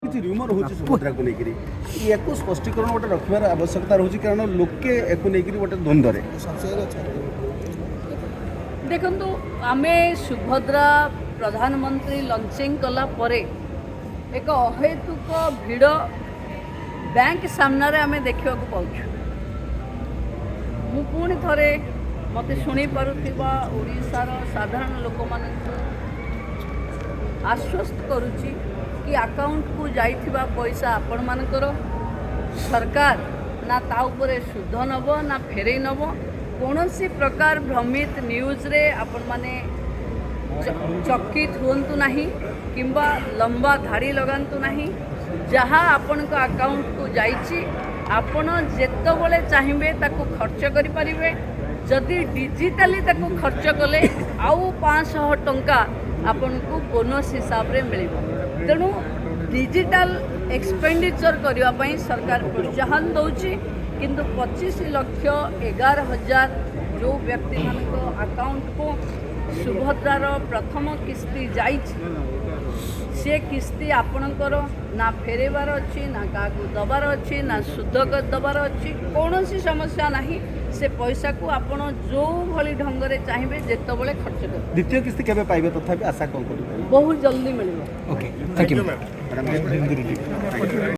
କିଛି ର୍ୟୁମର ହେଉଛି ସୁଭଦ୍ରାକୁ ନେଇକରି। ୟାକୁ ସ୍ପଷ୍ଟୀକରଣ ଗୋଟେ ରଖିବାର ଆବଶ୍ୟକତା ରହୁଛି, କାରଣ ଲୋକେ ୟାକୁ ନେଇକରି ଗୋଟେ ଦ୍ୱନ୍ଦ୍ୱରେ। ଦେଖନ୍ତୁ, ଆମେ ସୁଭଦ୍ରା ପ୍ରଧାନମନ୍ତ୍ରୀ ଲଞ୍ଚିଂ କଲା ପରେ ଏକ ଅହେତୁକ ଭିଡ଼ ବ୍ୟାଙ୍କ ସାମ୍ନାରେ ଆମେ ଦେଖିବାକୁ ପାଉଛୁ। ମୁଁ ପୁଣି ଥରେ ମୋତେ ଶୁଣିପାରୁଥିବା ଓଡ଼ିଶାର ସାଧାରଣ ଲୋକମାନଙ୍କୁ ଆଶ୍ୱସ୍ତ କରୁଛି କି ଆକାଉଣ୍ଟକୁ ଯାଇଥିବା ପଇସା ଆପଣମାନଙ୍କର। ସରକାର ନା ତା ଉପରେ ସୁଧ ନେବ ନା ଫେରେଇ ନେବ। କୌଣସି ପ୍ରକାର ଭ୍ରମିତ ନ୍ୟୁଜ୍ରେ ଆପଣମାନେ ଚକିତ ହୁଅନ୍ତୁ ନାହିଁ କିମ୍ବା ଲମ୍ବା ଧାଡ଼ି ଲଗାନ୍ତୁ ନାହିଁ। ଯାହା ଆପଣଙ୍କ ଆକାଉଣ୍ଟକୁ ଯାଇଛି, ଆପଣ ଯେତେବେଳେ ଚାହିଁବେ ତାକୁ ଖର୍ଚ୍ଚ କରିପାରିବେ। ଯଦି ଡିଜିଟାଲି ତାକୁ ଖର୍ଚ୍ଚ କଲେ, ଆଉ 500 ଟଙ୍କା ଆପଣଙ୍କୁ ବୋନସ୍ ହିସାବରେ ମିଳିବ। ତେଣୁ ଡିଜିଟାଲ ଏକ୍ସପେଣ୍ଡିଚର କରିବା ପାଇଁ ସରକାର ପ୍ରୋତ୍ସାହନ ଦେଉଛି। କିନ୍ତୁ 25,11,000 ଯେଉଁ ବ୍ୟକ୍ତିମାନଙ୍କ ଆକାଉଣ୍ଟକୁ ସୁଭଦ୍ରାର ପ୍ରଥମ କିସ୍ତି ଯାଇଛି, ସେ କିସ୍ତି ଆପଣଙ୍କର। ନା ଫେରେଇବାର ଅଛି, ନା କାହାକୁ ଦେବାର ଅଛି, ନା ସୁଧ ଦେବାର ଅଛି। କୌଣସି ସମସ୍ୟା ନାହିଁ। ସେ ପଇସାକୁ ଆପଣ ଯେଉଁଭଳି ଢଙ୍ଗରେ ଚାହିଁବେ, ଯେତେବେଳେ ଖର୍ଚ୍ଚ କରିବେ। ଦ୍ୱିତୀୟ କିସ୍ତି କେବେ ପାଇବେ? ତଥାପି ଆଶା କ'ଣ କରିବେ? ବହୁତ ଜଲ୍ଦି ମିଳିବ। Okay, thank you. Madam.